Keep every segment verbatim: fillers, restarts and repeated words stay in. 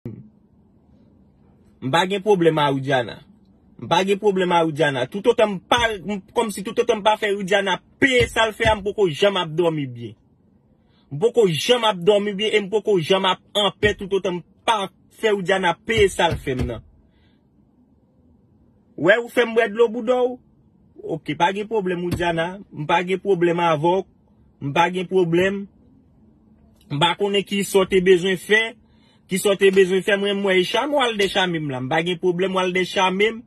M pa gen pwoblèm a Widiana. M pa gen pwoblèm a Widiana. Toutotan m pa, m- kòmsi toutotan m pa fè Widiana peye sa l fè a, m poko janm ap dòmi byen. M poko janm ap dòmi byen e m poko janm ap anpè toutotan m pa fè Widiana peye sa l fè m nan. Wè, ou fè m bwè dlo bouda w? Oke, pa gen pwoblèm, Widiana. M pa gen pwoblèm avè w. M pa gen pwoblèm. M pa konnen ki sa w te bezwen fè. Ki sa w te bezwen fè, mwen, mwen, e chame w al dèchame m la. M pa gen pwoblèm, w al dèchame m.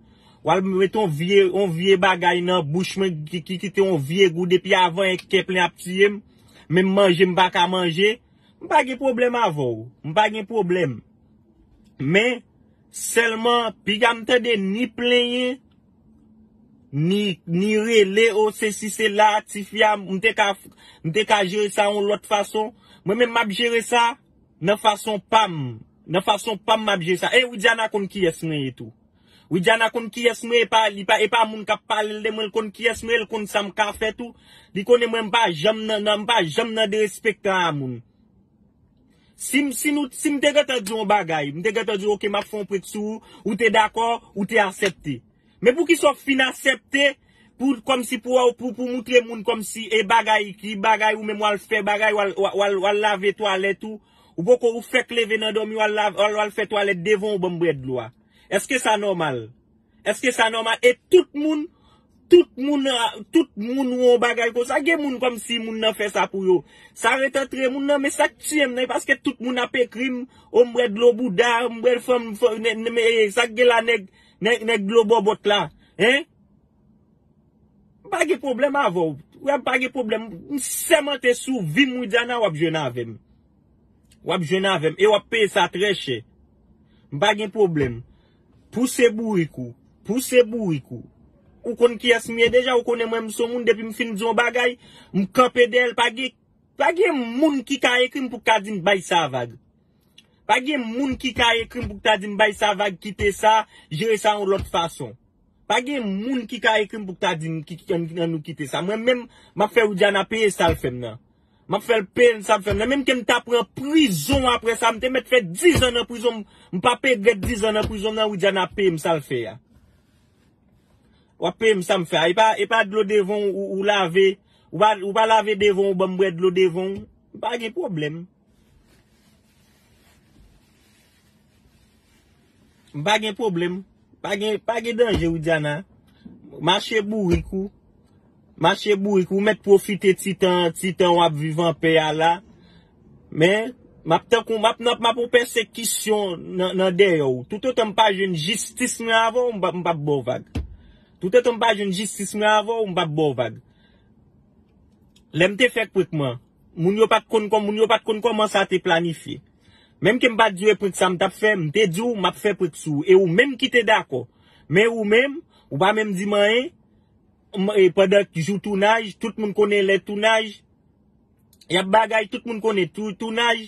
W al mete yon vye, yon vye bagay nan bouch mwen ki, ki kite yon vye gou depi avan, e kè plen ap tiye m. Menm manje, m pa ka manje. M pa gen pwoblèm avè w. M pa gen pwoblèm. Men, sèlman, piga m tande ni plenyen, ni, ni rele, o, sesi, sela, tifi a, m te ka, m te ka jere sa yon lòt fason. Mwen menm, m ap jere sa nan fason pa m. Nan fason pa m, m ap jere sa. E Widiana konn kiyès mwen ye tou. Widiana konn kiyès mwen ye, e pa, li pa, e pa moun k ap pale l de mwen, l konn kiyès mwen ye, l konn sa m ka fè tou. Li konnen mwen, m pa janm nan, nan, m pa janm nan derespektan a moun. Si m, si nou, si m te gentan di yon bagay, m te gentan di, oke, m ap fè yon prank sou ou, ou te dakò, ou te aksepte. Men poukisa w fin aksepte pou, kòmsi pou, pou, pou moutre moun kòmsi e bagay, ki bagay ou menm w al fè bagay, w al, w al, w al lave twalèt ou, ou poko, ou fèk leve nan dòmi, w al lave, w al, w al fè twalèt devan w ban m bwè dlo a? Èske sa nòmal? Èske sa nòmal? E tout moun, tout moun, ah, tout moun wè yon bagay konsa. Gen moun kòmsi moun nan fè sa pou yo. Sa ret antre moun nan, men sa k tiye m nan, e paske tout moun ap ekri m, o m bwè dlo bouda, m bwè fanm, fanm, nè- nè- men, eh, sa k gen la nèg, nèg, nèg dlo bòbòt la, hein? M pa gen pwoblèm avè w. Wè, m pa gen pwoblèm. M sèmante sou vi m, Widiana, w ap jwenn avè m. W ap jwenn avè m. E w ap peye sa trè chè. M pa gen pwoblèm. Pouse bourik ou. Pouse bourik ou. Ou konn kiyès m ye deja, ou konnen mwen m son moun, depi m fin di yon bagay, m kanpe dèyè l, pa gen, pa gen moun ki ka ekri m pou ka di m bay sa vag. Pa gen moun ki ka ekri m pou ta di m bay sa vag, kite sa, jere sa yon lòt fason. Pa gen moun ki ka ekri m pou ta di m ki, ki, ann, ann nou kite sa. Mwen menm, m ap fè Widiana peye sa l fè m nan. M ap fè l peye sa l fè m nan. Menm ke m ta pran prizon apre sa, m te mèt fè dizan nan prizon. M pa pe regrèt dizan nan prizon nan, Widiana ap peye m sa l fè a. W ap peye m sa m fè a. E pa, e pa dlo devan w ou, ou lave. Ou pa, ou pa lave devan w ban m bwè dlo devan w. M pa gen pwoblèm. M pa gen pwoblèm. Pa gen, pa gen danje, Widiana. Mache bourik ou. Mache bourik ou. Ou mèt pwofite ti tan, ti tan w ap viv anpè a la. Men, m ap tankou, m ap nan, m ap yon pèsekisyon nan, nan dèyè w. Toutotan m pa jwenn jistis mwen avè w, m p ap, m p ap ba w vag. Toutotan m pa jwenn jistis mwen avè w, m p ap ba w vag. Lè m te fè prank mwen, moun yo pa t konn kòm, moun yo pa t konn kòman sa te planifye. Menm ke m pa t di w e prank sa m t ap fè, m te di w m ap fè prank sou ou. E ou menm ki te dakò. Men ou menm, ou pa menm di m anyen. M- e pandan jou tounaj, tout moun konnen lè tounaj, y ap bagay, tout moun konnen tou, tounaj,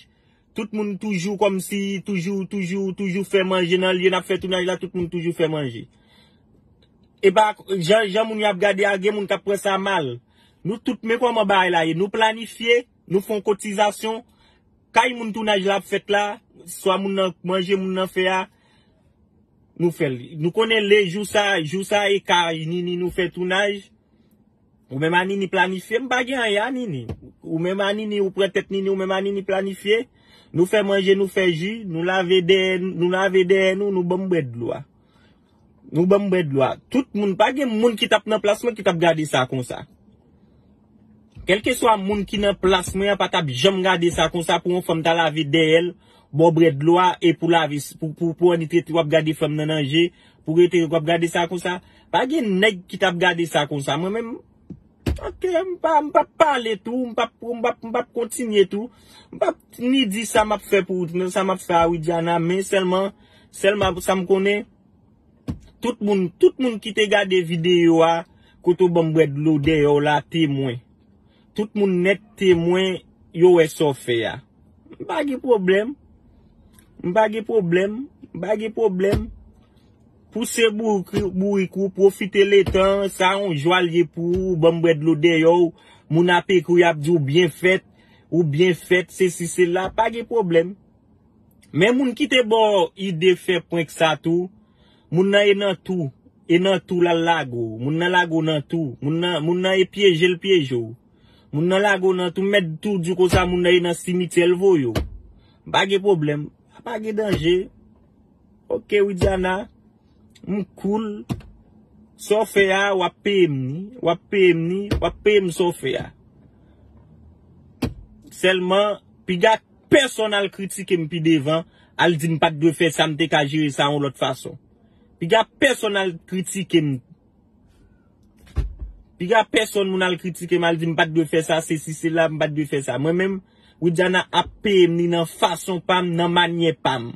tout moun toujou kòmsi, toujou, toujou, toujou fè manje nan lye n ap fè tounaj la, tout moun toujou fè manje. E pa, jan, jan moun yo ap gade a, gen moun k ap pran sa mal. Nou tout, men kòman bagay la ye. Nou planifye, nou fè yon kotizasyon, kay moun tounaj la ap fèt la, swa moun nan manje moun nan fè a, nou fè l. Nou konnen le jou sa, jou sa e kay Nini nou fè tounaj. Ou menm a Nini planifye, m pa gen anyen a Nini. Ou menm a Nini, ou pran tèt Nini, ou menm a Nini planifye. Nou fè manje, nou fè ji, nou lave dèyè, nou lave dèyè nou, nou ban m bwè dlo a. Nou ban m bwè dlo a. Tout moun, pa gen moun ki t ap nan plas mwen ki t ap gade sa konsa. Kèlkeswa moun ki nan plas mwen an pa t ap janm gade sa konsa pou yon fanm ta lave dèyè l, ba w bwè dlo a, e pou lave, pou, pou, pou annik rete w ap gade fanm nan nan je, pou rete w ap gade sa konsa. Pa gen nèg ki t ap gade sa konsa. Mwen menm, oke, m pa, m p ap pale tou, m p ap, m p ap, m p ap kontinye tou. M p ap ni di sa m ap fè pou, sa m ap fè a Widiana, men sèlman, sèlman sa m konnen, tout moun, tout moun ki te gade videyo a, kote w ban m bwè dlo dèyè w la, temwen. Tout moun nèt temwen, yo wè sa w fè a. M pa gen pwoblèm. M pa gen pwoblèm. M pa gen pwoblèm. Pouse bourik, bourik ou, pwofite letan, sa yon jwa l ye pou ou, ban m bwè dlo dèyè w, moun ap ekri, y ap di w byen fèt, ou byen fèt, sesi, sela, pa gen pwoblèm. Men moun ki te ba w ide fè prank sa tou, moun nan e nan tou, e nan tou l al lage w. Moun nan lage w nan tou. Moun nan, moun nan e pyeje l pyeje w. Moun nan lage w nan tou, m mèt tou di w konsa, moun nan e nan simityè l voye w. Pa gen pwoblèm. Pa gen danje. Ok, Widiana. M cool. Sa w fè a, w ap peye m ni. W ap peye m ni. W ap peye m sa w fè a. Sèlman, piga pèsonn al kritike m pi devan, al di m pa t dwe fè sa, m te ka jere sa yon lòt fason. Piga pèsonn al kritike m. Piga pèsonn moun al kritike m, al di m pa t dwe fè sa, sesi, sela, m pa t dwe fè sa. Mwen menm, Widiana ap peye m ni nan fason pa m, nan manyè pa m.